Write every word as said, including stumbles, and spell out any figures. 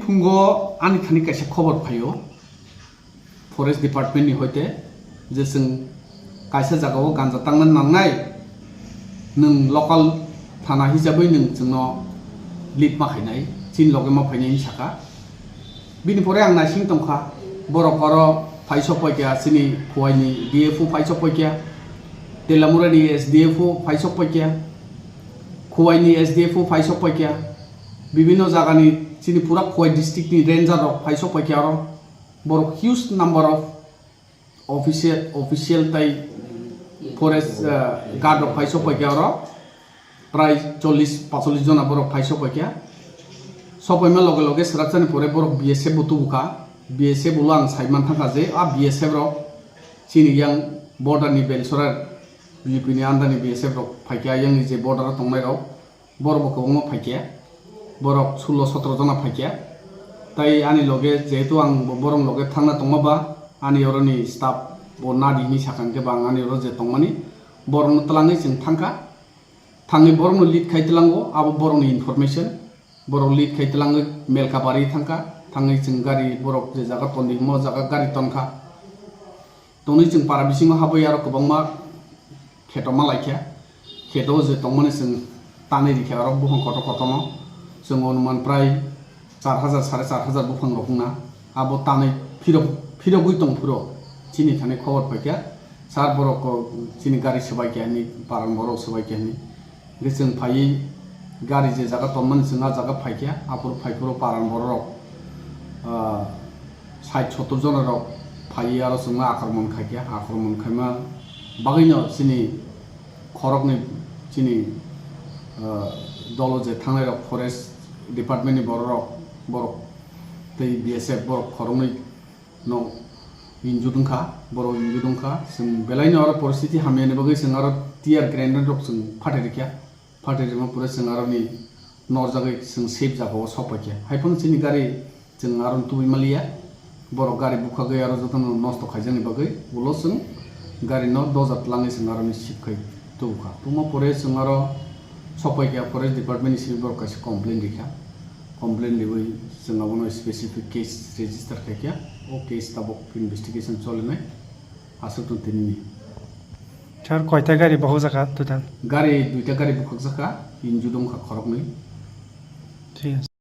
Phungo ani thani kaisa khobor phaio forest department ni hoite je chwng kaisa jagao ganja tangna nangnai, nwng local thana hisabwi nwng chwngno lead ma khainai, chini loge ma phainai hinwi sakha. Bini pore ang naising tongkha, borok oro phaisok paikha, chini Khowai ni D F O phaisok paikha, Telamura ni S D F O phaisok paikha, Khowai ni S D F O phaisok paikha, bibinno jagani chini pura Khowai district ni ranger rok phaisok paikha oro. Borok huge number of official, official tai forest, ah, guard rok phaisok paikha oro. Prai chollish paichollish jona borok phaisok paikha. Sopaima loge loge swraksani pore borok B S F bo tubukha. B S F ulo ang saiman thangkha je a B S F rok chini yang border ni Belsora B J P ni under ni B S F rok phaikha, yang ni je border o tongnai rok, borok bo kwbangma phaikha, borok sullo sotro jona phaikha. Tai ani loge jehetu ang bo borok loge thangna tongma ba, ani oroni staff Bo nadi hinwi sakha hwnkhe bo ang ani oro je tongmani borokno twlangwi chwng thangkha. Thangwi borokno lead khai twlango, abo borokni information. Borok lead khai twlangwi Melkabari thangkha. Thangwi chwng gari borok je jaga tondi himo jaga gari tonkha. Tonwi chwng para bisingo habwi aro kwbangma kheto ma laikha. Kheto je tongmani chwng tanwi rikha aro buphang kotor kotorno. Chwng onuman prai char hajar, sare char hajar buphang rok wngna. Abo tanwi phirok, phirogwi tong phuro chini thani khobor phaikha. Sir borok ko chini gari swbai khe hinwi, paran borok swbai khe hinwi. Hwnkhe chwng phaiwi gari je jaga tonmani chwng a jaga phaikha. Aphuru phaiphuru paran borok, ah, sait sottor jona rok phaiwi aro chwngno akromon khaikha. Akromon khaima bagwino chini khoroknwi chini, ah, dolo je thangnai rok forest department ni borok rok, borok tei B S F borok khoroknwi no injured wngkha, borok injured wngkha. Chwng belaino aro poristiti hamyani bagwi chwng aro tear grenade rok chwng phatai rikha. Phatai rima pore chwng aroni norjagwi chwng safe jagao sokpaikha. Haiphano chini gari chwng aroni tubui maliya. Borok gari bukhagwi aro jotono nosto khaijakni bagwi ulo chwng garino doja twlangwi chwng aroni sip khai tubukha. Tubuma pore chwng aro sokpaikha forest department ni simi borok kaisa complaint rikha. Complaint riwi chwng abono specific case register khaikha. O case tabuk investigation cholinai, aswk tong tinini. Sir, koita gari bohok jaka total? Gari duita gari bukhuk jaka, injured wngkha khoroknwi. Thik ase.